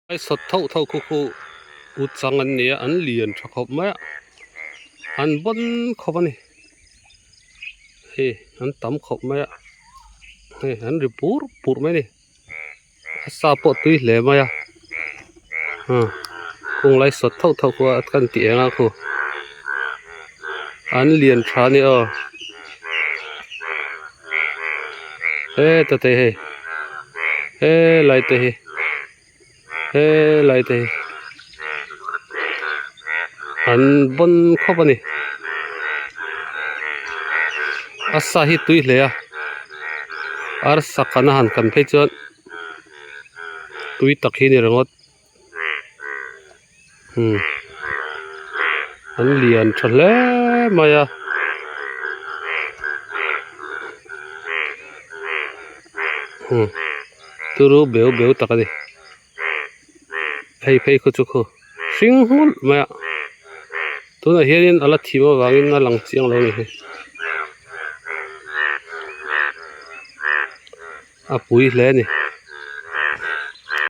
Ai sawt thauh thauh khu khu ut chang an ni a an lian tha khawp mai a an bawn khawp a ni hei an tam khawp mai a hei an ri pur pur mai a ni a sa pawh tui hle mai a kung lai sawt thauh thauh khu a kan tih eng a khu an lian tha a ni aw heta te hei helai te hi. Helai te hi an bawn khawp a ni a sa hi tui hle a arsa kan a han kan phei chuan tui tak hi a ni ringawt umm an lian tha hle mai a. Turu beu beu tak a ni hei phei khaw chu khaw hring nghulh mai a tunah hianin a la thim avangin a lang chiang lo a ni hi a pui hle a ni.